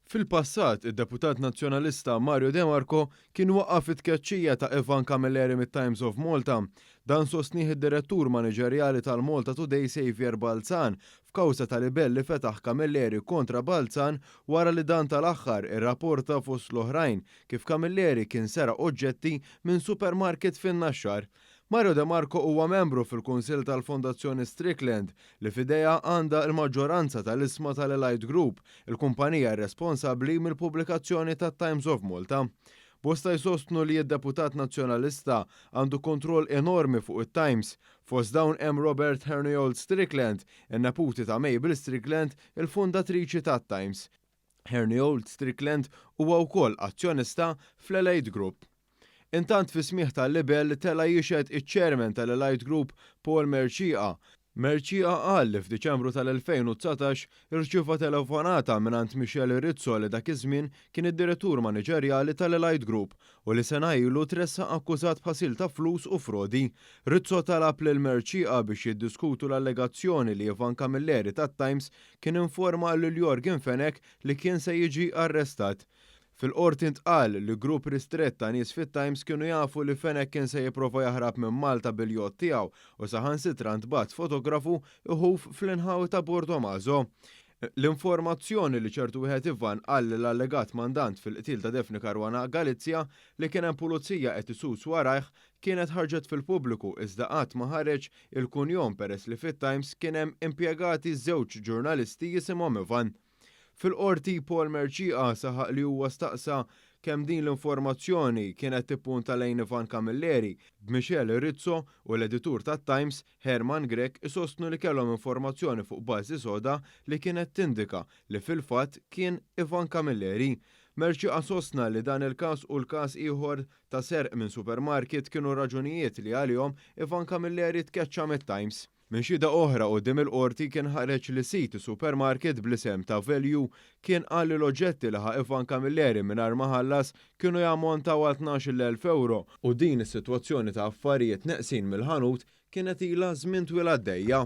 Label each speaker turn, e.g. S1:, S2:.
S1: Fil-passat, id-deputat Nazzjonalista Mario De Marco kien waqqaf it-tkeċċija ta' Ivan Camilleri mit-Times of Malta. Dan sostnieh id-direttur maniġerjali tal-Malta Today Xavier Balzan f'kawża ta' libell li fetaħ Camilleri kontra Balzan wara li dan tal-aħħar irrapporta fost l-oħrajn kif Camilleri kien seraq oġġetti minn supermarket fin-Naxxar. Mario De Marco huwa membru fil-Kunsill tal-Fondazzjoni Strickland li f'idejha għandha l-maġġoranza tal-ishma tal-Elite Group, il-kumpanija responsabbli mill-pubblikazzjoni tat-Times of Malta. Bosta jsostnu li d-deputat Nazzjonalista għandu kontroll enormi fuq it-Times. Fost dawn hemm Robert Hernold Strickland, in-neputi ta' Mabel Strickland, il-fundatriċi tat-Times. Hernold Strickland huwa wkoll azzjonista fl-Elite Group. Intant fi smigħ tal-libel tela jixhed iċ-chairman tal-Elite Group Paul Mercieca. Mercieca qal li f'Diċembru tal-2019 irċieva telefonata mingħand Michele Rizzo li dak iż-żmien kien id-direttur maniġerjali tal-Elite Group u li sena ilu tressaq akkużat b'ħasil ta' flus u frodi. Rizzo talab lil Mercieca biex jiddiskutu l-allegazzjoni li Ivan Camilleri tat-Times kien informa lil Yorgen Fenech li kien se jiġi arrestat. Fil-qorti ntqal li grupp ristrett ta' nies fit-Times kienu jafu li Fenech kien se jipprova jaħrab minn Malta bil-jott tiegħu u saħansitra ntbagħat fotografu iħuf fl-inħawi ta' Portomaso. L-informazzjoni li ċertu wieħed Ivan qal l-allegat mandant fil-qtil ta' Daphne Caruana Galizia li kien hemm pulizija qed isus warajh kienet ħarġet fil-pubbliku iżda qatt ma ħareġ il-kunjom peress li fit-Times kien hemm impjegati żewġ ġurnalisti jisimhom Ivan. Fil-qorti Paul Mercieca saħaq li huwa staqsa kemm din l-informazzjoni kienet tippunta lejn Ivan Camilleri, b'Michele Rizzo u l-editur tat-Times Herman Grech isostnu li kellhom informazzjoni fuq bażi soda li kienet tindika li fil-fatt kien Ivan Camilleri. Mercieca sostna li dan il-każ u l-każ ieħor ta' serq minn supermarket kienu raġunijiet li għalihom Ivan Camilleri tkeċċa mit-Times. Minn xhieda oħra quddiem il-qorti kien ħareġ li sid supermarket bl-isem ta' Value kien qal li l-oġġetti li ħa Ivan Camilleri mingħajr ma ħallas kienu jammontaw għal 12,000 euro u din is-sitwazzjoni ta' affarijiet neqsin mill-ħanut kienet ilha żmien twil għaddejja.